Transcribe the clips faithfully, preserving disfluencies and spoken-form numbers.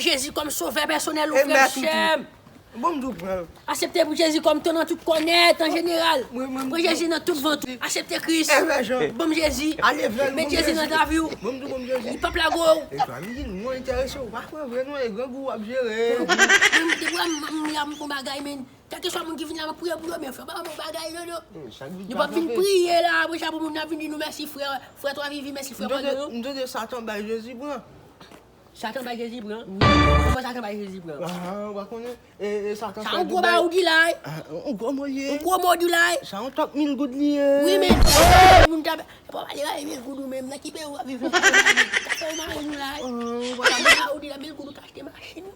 Jezi kòm sovè pèsonèl ou, frè m, sè m. Bon, m di w pran. Aksepte pou Jezi kòm ton nan tout kò nèt, an jeneral. Pran Jezi nan tout vant ou. Aksepte Kris. Bon, Jezi. Met Jezi nan lavi w. Li p ap lage w. Mwen enterese w pa kwè vre non, e grangou w ap jere. Depi m m la m fon bagay, men. Kèlkeswa moun ki vin la, m ap priye pou yo, men frè, pa bon bagay, non, non. Nou p ap vin priye la, apre sa pou moun nan vin di nou mèsi, frè, frè Twa Vivi, mèsi, frè Pòl, non. M tande Satan bay Jezi pran. Satan bay Jezi pran. Kòman Satan bay Jezi pran? Ah, ou pa konnen? E, e Satan fè yon gwo bagay ou di la, wi. Ah, yon gwo mo li ye. Yon gwo mo di la, wi. Sa yon tòk mil goud li ye. Wi, men moun ta, e pa pale bay mil goud ou menm, nan ki peyi w ap viv la? Sa fè yon mari nou la, wi. Yon gwo bagay ou di la, mil goud ou ka achte machin.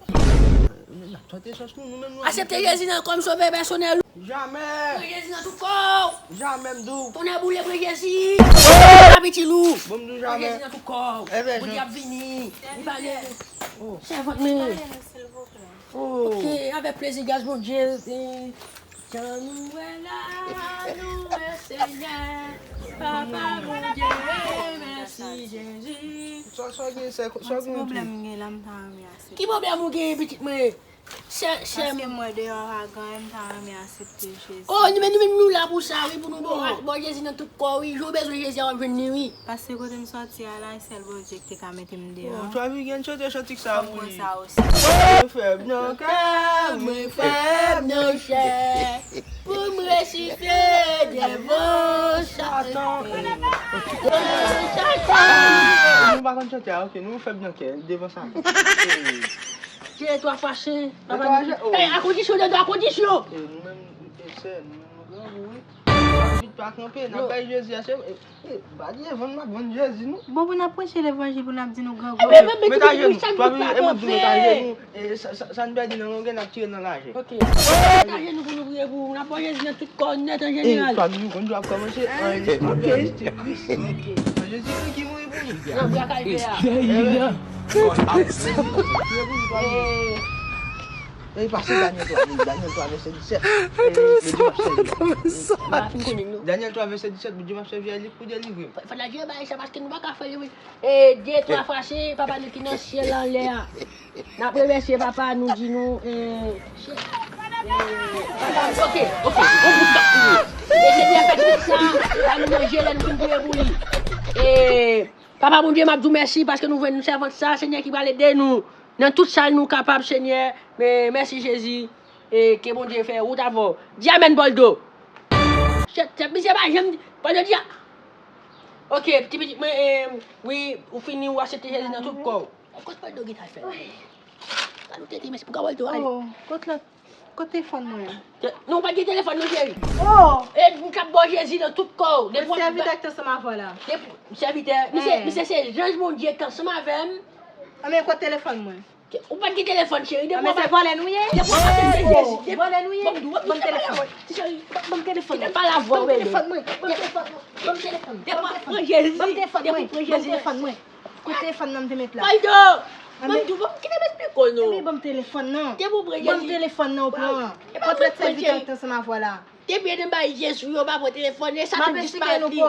N ap tante chans nou, nou menm nou. Aksepte Jezi nan kòm sovè pèsonèl ou. Jamè. Pran Jezi nan tout kò w. Jamè, m di w. Tonnè boule, pran Jezi. Piti lou. Bon, m di w jamè. Pran Jezi nan tout kò w. Bondye ap vini. Li pale. Sèvant mwen. Ok, avèk plezi, gras Bondye. Jan nou wè la, nou wè Senyè. Papa Bondye, mèsi Jezi. Sa, sa gen, sa, sa gen yon ti pwoblèm m gen la, m ta renmen aksepte. Ki pwoblèm ou gen, pitit mwen? Sè, sè m. Paske m wè deyò a pa gen anyen, m ta renmen aksepte Jezi. Oh, nou menm, nou menm nou la pou sa, wi, pou nou bon, bon Jezi nan tout kò, wi. Jan w bezwen Jezi a, w ap jwenn li, wi. Paske kote m sòti a la, e sèl Bondye ki te ka mete m deyò. Oh, Twa Vivi, gen chante chantik sa, wi. Mwen fèb nan kè, mwen fèb nan chè. Pou m resiste devan Satan. Nou pa konn chante a, ok, nou fèb nan kè, devan Satan. Dye twa fwasen. Dye twa fwasen, oh. Ey, a kondisyon, dye twa kondisyon. E, nou menm, e, sè, nou menm, nou grangou, wi. Vit pa kanpe, n ap bay Jezi a, se, e, e, pa gen vann, n ap vann Jezi, nou. Bon, pou n ap preche levanjil, pou n ap di nou grangou. Ebyen, men, men, met ajenou, twa vin, e mwen di met ajenou, e, sa, sa, sa n pèdi nan longè, n ap tire nan lajè. Ok. Met ajenou pou nou priye pou ou, n ap pran Jezi nan tout kò n nèt an jeneral. E, twa vin, konn ap kòmanse, an, ok. Ok. Jezi Kris ki mouri pou nou. Nan bra kalvè a. Priye pou nou, twa vin. E, pase Danyèl twa, Danyèl twa vèsè disèt. Bondye m ap sèvi. Danyèl twa vèsè disèt, Bondye m ap sèvi a li pou delivre m. Fò n al jwe bagay sa paske nou pa ka fè li, wi. E, dye twa fwasen, papa nou ki nan syèl anlè a. N ap remèsye papa nou, di nou, e, e, papa, ok, ok, on bout sa. E, Senyè, fè tout sa, ba nou manje lè nou fin priye pou li. E, Papa Bondye, m ap di w mèsi paske nou jwenn sèvant sa, Senyè, ki pral ede nou nan tout sa nou kapab, Senyè. Men, mèsi, Jezi. E ke Bondye fè wout avè w. Di amèn, Pòldo. Chèt, chèt, misye pa janm di, Pòldo di a. Ok, ti pitit mwen, e, wi, ou fini, ou aksepte Jezi nan tout kò w. Kot Pòldo gentan fè? Pòldo tete, mèsi pou Pòldo, ale. Oh, kot lòt? Kot telefòn mwen? Non, ou pa t gen telefòn non, cheri. Oh! E m t ap ba w Jezi nan tout kò w. Depi w ap sèvi dèk ansanm avè w la. Depi, sèvitè, misye, misye se zanj Bondye k ansanm avè m. Anben, kot telefòn mwen? Ou pa t gen telefòn, cheri. Depi w ap, se vòlè nou ye? Depi w ap aksepte Jezi. Vòlè nou ye? Ban m telefòn. Cheri, ban m telefòn. Kite pale avè w, bebe. Ban m telefòn mwen. Ban m telefòn. Depi w ap pran Jezi. Ban m telefòn mwen. Depi w pran Jezi. Ban m telefòn mwen. Kote telefòn nan m te met la? Pòldo! Ban m di w, ban m, kite m esplike w non. Ebyen, ban m telefòn nan. Depi w pran Jezi. Ban m telefòn nan, ou pran. Pòtrè sèvitè k te ansanm avè w la. Depi w bay Jezi, yo pa pran telefòn, e sa tou disparèt li.